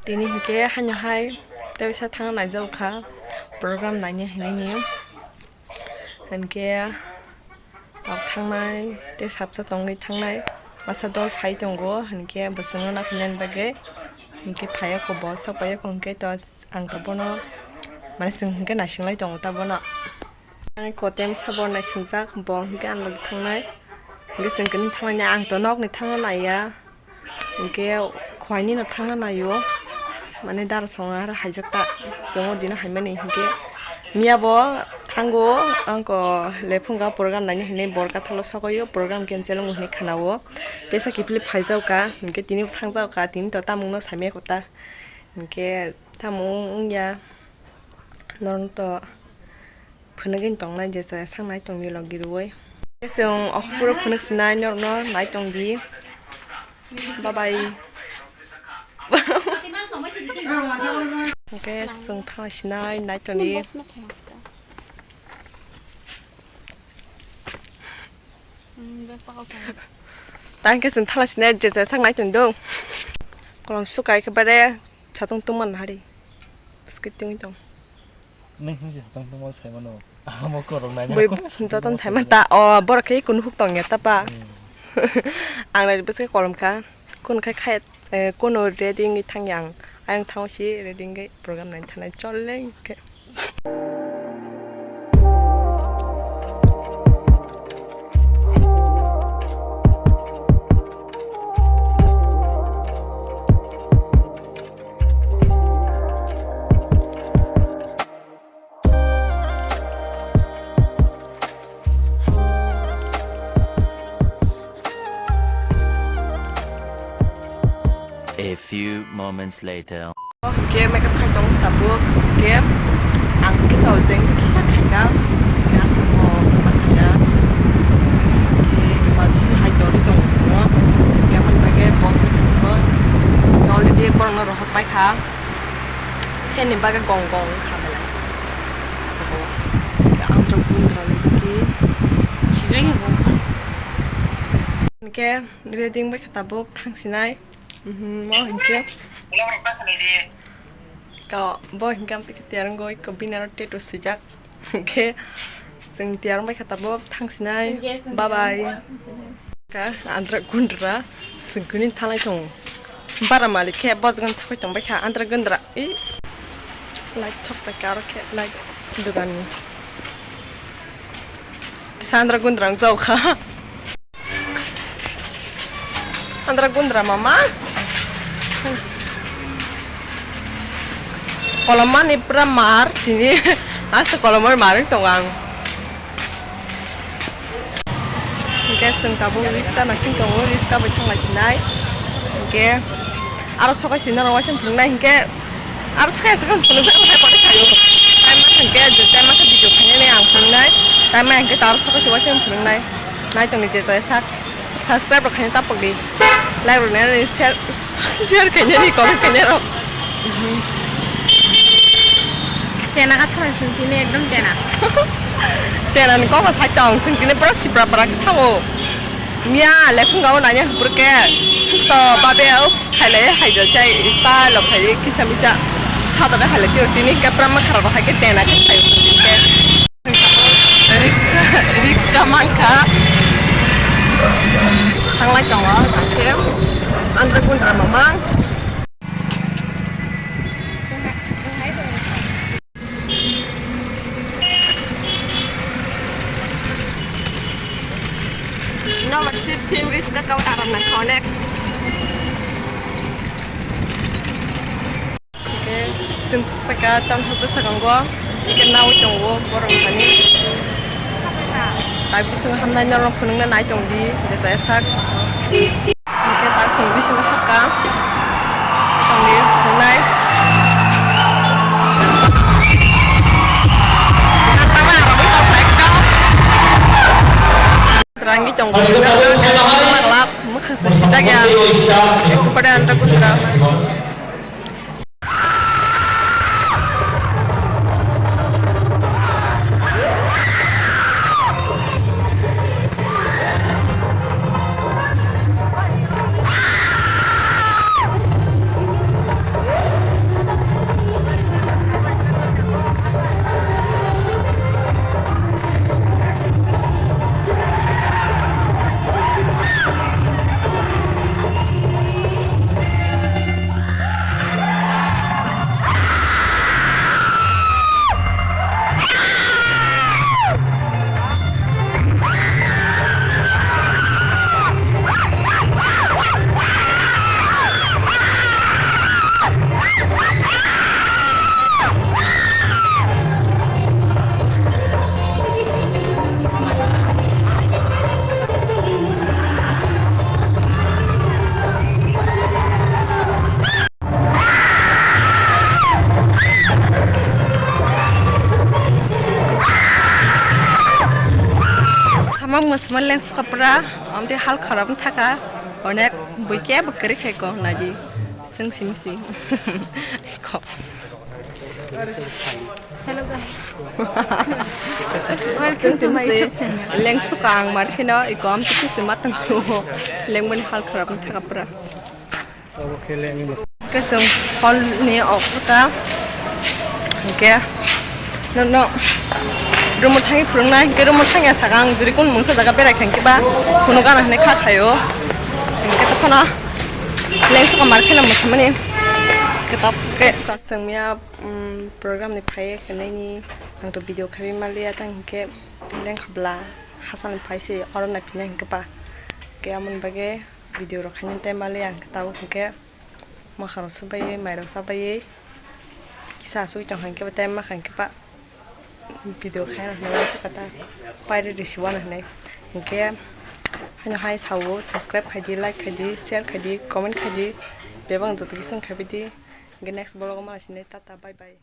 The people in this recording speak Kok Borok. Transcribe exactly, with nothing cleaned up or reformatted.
Tini hinkhe haino hai tei bisa thangna naijago kha program naina hinwi ni. Hinkhe tok thangnai tei sabsa tongwi thangnai masa dol phai tongo, hinkhe bwswngno naphinani bagwi hinkhe phaiya kho bo, sok phaiya kho hinkhe to ang to bono mane chwng hinkhe naising lai tongo ta bono. Ang kotem sabo naisingjak, bo hwnkhe ang lagi thangnai. Hwnkhe chwng kini thangnai, ang to nokni thangna naiya. Hwnkhe khwlainino thangna naio. Mane dara songna aro haijak ta. Chwng o dino haimani hwnkhe. Miya bo thango, ang ko lephunga program naina hinwi Borkathalo sokoyo, program cancel wngo hinwi khanao. Teisa kiphilwi phaijak ka, hwnkhe tini bo thangjak ka, tini to tamungno saimaya kota. Hwnkhe tamung wngya. Norokno to phunugwi tongnai je chaya sak nai tongdi logi rwui. Chwng o phuru phunuk sinai norokno nai tongdi. Bye bye. Hwnkhe chwng thangna sinai nai tongdi. Tang khe chwng thangna sinai je chaya sak nai tongdi. Kolom sukai khe bare. Chatong tongma nahari. Bwskhe tongwi tong. Neng hwnwi se chatong tongma sai mano. Amo korok nai. Bui joton thai man ta. O borok khe kunu huk tong ya ta pa. Hmm. Ang nai bwskhe kolom kha. Kun khai khai, eh, kuno ready wngwi thang yang. Ayang thango si ready wngwi program nai thanai chol le khe. A few moments later. Hwnkhe makeup khai tongo tabuk, hwnkhe ang khe to jeng to kisa khaina, hwnkhe aswk bo ma khaiya, hwnkhe emergency hai torwi tongo chwngno, hwnkhe aboni bagwi bo khai tongo, already borokno rohor paikha, fan ni bagwi gong gong wngkha belai, hwnkhe ang to bundra ni bagwi sijai ni wngkha, hwnkhe ready wngbaikha tabuk thangsinai. Mhm, mo hinkhe. Ka, bo hinkhe amtwi khe tiyar wngwi ko bini aro tattoo swijak. Hinkhe chwng tiyar wngbaikha tabuk thangsinai. Bye bye. Ka Andra Gundra swngkuni thalai tongo. Bara malik khe bojongni sapai tongbaikha Andra Gundra. I light chokpaikha aro khe light duganni. Kisa Andra Gundra wngjaokha. Andra Gundra mama. Kolomani pura mar tini. Asta kolomani mar wng tongo ang. Hingke chwng tabuk risk ta naising tongo, risk ta bai thang lai sinai. Hingke aro sokai si norok waisa phunuknai hingke. Aro sakha sakha phunukjak, omo hai pore khaio. Tai ma hwnkhe, je tai ma khe video khainani ang phunuknai. Tai ma hwnkhe ta aro sakha se waisa phunuknai. Nai tongni je jaya sak. Subscribe rok khaina tapok di. Like rok nai share, share khainani, comment khainani rok. Tena kha thang sing tini ekdom tena. Tena ni kok sai tong sing tini pura sipra pra khe thango. Miya lephung gao nanya hupur ke. Susto babe au khailai hai jai sai style of khai kisa misa. Chata da khailai tio tini ke pura ma khara hai ke tena ke khai ke. Risk, risk ka mangkha. Thanglai tongo, tangkhe. Andra gundra mamang. No, but sip sim risk ka kau aram na connect. Hingke chwng sukphaikha tamni bwskango, hingke nawi tongo borok thani. Tak bisingo hamnai norok phunukna nai tongdi, jesa sak. Hingke tak chwng bisingo hakha. Tongdi phunuknai. Rangwi tongo. Maklap, mwkhang se sijak ya. Ekbare andra gundra. Musulman leng suka pura, amte hal kharap thaka, onek buike bukari khai ko naji, sing sim si. Ko. Hello guys. Welcome to my YouTube channel. Leng suka ang mar kheno, iko amte si matang su. Leng mani hal kharap thaka pura. Kesung hall ni okta. Hingke no, no. Room thangwi phwrwngnai, hingke room thangya sakang, juri kun mungsa jaga berai khangke ba, kuno gana hwnwi kha khaio. Hingke to phano leng suka mar kheno muthamani. Kitab ke to sengmiya, um, program ni phai khenai ni ang to video khabi maliya tang hingke leng khabla hasan phai se oro na phina hingke ba. Ke amon bage video rok khaina tei maliya ang tabo hingke. Mwkhang rok subaiwi, mai rok chabaiwi kisa asugwi tong kha, hwnkhe bo tei mwkhang khe ba video khaina hinwi uansukha ta pairwi risi uana hinwi. Hinkhe haino hai sao, subscribe khaidi, like khaidi, share khaidi, comment khaidi, bebak joto khe song khaibidi. Hinkhe next vlog o malaisini, tata, bye bye.